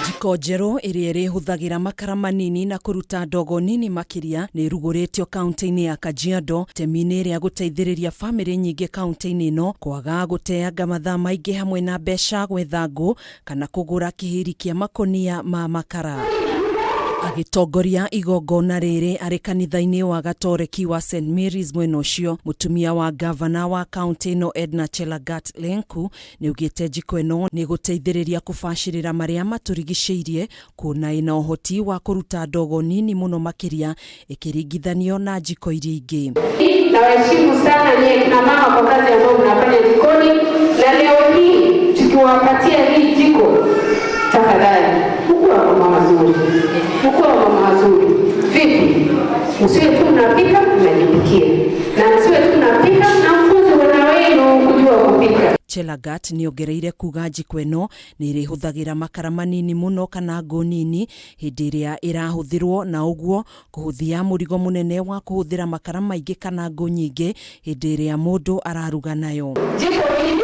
Njiko njerũ ĩrĩa ĩrĩhũthagĩra makara manini na kũruta ndogo nini makĩria nĩ ĩrugũrĩtio kaunti-inĩ ya Kajiado, itemi-inĩ rĩa gũteithĩrĩria famĩlĩ nyingĩ kaunti-inĩ ĩno kwaga gũteanga mathaa maingĩ hamwe na mbeca gwetha ngũ kana kũgũra kĩhĩri kĩa makũnia ma makara. Agĩtongoria igongona rĩrĩ arĩ kanitha-inĩ wa Gatoreki wa St Mary's mwena ũcio, mũtumia wa ngavana wa kaunti ĩno Edna Chelagat Lenku nĩaugĩte njiko ĩno nĩ ĩgũteithĩrĩria kũbacĩrĩra marĩa matũrigicĩirie kuona ĩna ũhoti wa kũruta ndogo nini mũno makĩria ĩkĩringithanio na njiko iria ingĩ. Nawaheshimu sana nyie kina mama kwa kazi ambayo mnafanya jikoni, na leo hii tukiwapatia hii jiko, tafadhali mkuwe wamama wazuri, mkuwe wamama wazuri. Vipi? Msiwe tu mnapika mnajipikia, na msiwe tu mnapika na mfunze wana wenu kujua kupika. Chelagat nĩongereire kuga njiko ĩno nĩ ĩrĩhũthagĩra makara manini mũno kana ngũ nini hĩndĩ ĩrĩa ĩrahũthĩrwo na ũguo kũhũthia mũrigo mũnene wa kũhũthĩra makara maingĩ kana ngũ nyingĩ hĩndĩ ĩrĩa mũndũ araruga nayo. Jiko hili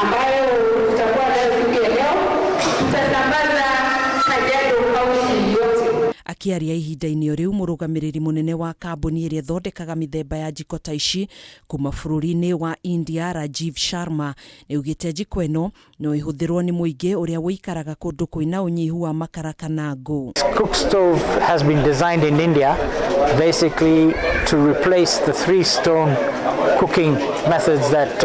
ambayo tutakuwa nayo siku ya leo tutasambaza Kajiado County yote. Akĩaria ihinda-inĩ o rĩu, mũrũgamĩrĩri mũnene wa kambuni ĩrĩa ĩthondekaga mĩthemba ya njiko ta ici kuma bũrũri-inĩ wa India, Rajiv Sharma, nĩaugĩte njiko ĩno no ĩhũthĩrwo nĩ mũingĩ ũrĩa ũikaraga kũndũ kwĩna ũnyihu wa makara kana ngũ. Cook stove has been designed in India basically to replace the three stone cooking methods that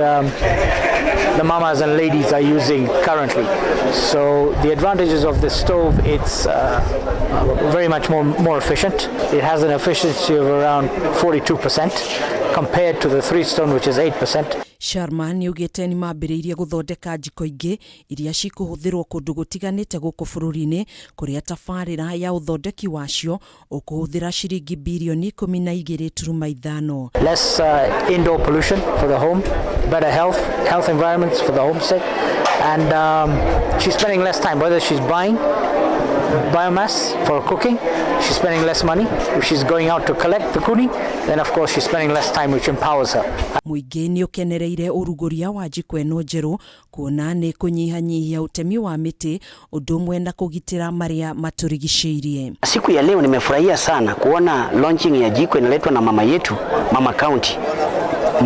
the mamas and ladies are using currently. So the advantages of this stove, it's very much more efficient. It has an efficiency of around 42% compared to the three stone, which is 8%. Sharma nĩaugĩte nĩ mambĩrĩirie gũthondeka njiko ingĩ iria cikũhũthĩrwo kũndũ gũtiganĩte gũkũ bũrũri-inĩ, kũrĩa tabarĩra ya ũthondeki wacio ũkũhũthĩra ciringi birioni 12.5. Less indoor pollution for the home, better health environments for the homestead, and she's spending less time, whether she's buying biomass for cooking, she's spending less money. If she's going out to collect the kuni, then of course she's spending less time, which empowers her. Mũingĩ nĩ ũkenereire ũrugũria wa njiko ĩno njerũ kuona nĩ kũnyihanyihia ũtemi wa mĩtĩ ũndũ ũmwe na kũgitĩra marĩa matũrigicĩirie. Siku ya leo nimefurahia sana kuona launching ya jiko inaletwa na mama yetu, mama county,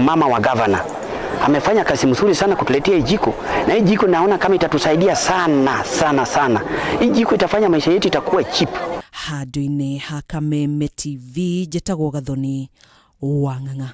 mama wa governor. Amefanya kazi mzuri sana kutuletea hii jiko, na hii jiko naona kama itatusaidia sana sana sana. Hii jiko itafanya maisha yetu itakuwa cheap. Handũ-inĩ ha Kameme TV, njĩtagwo Gathoni wa Ng'ang'a.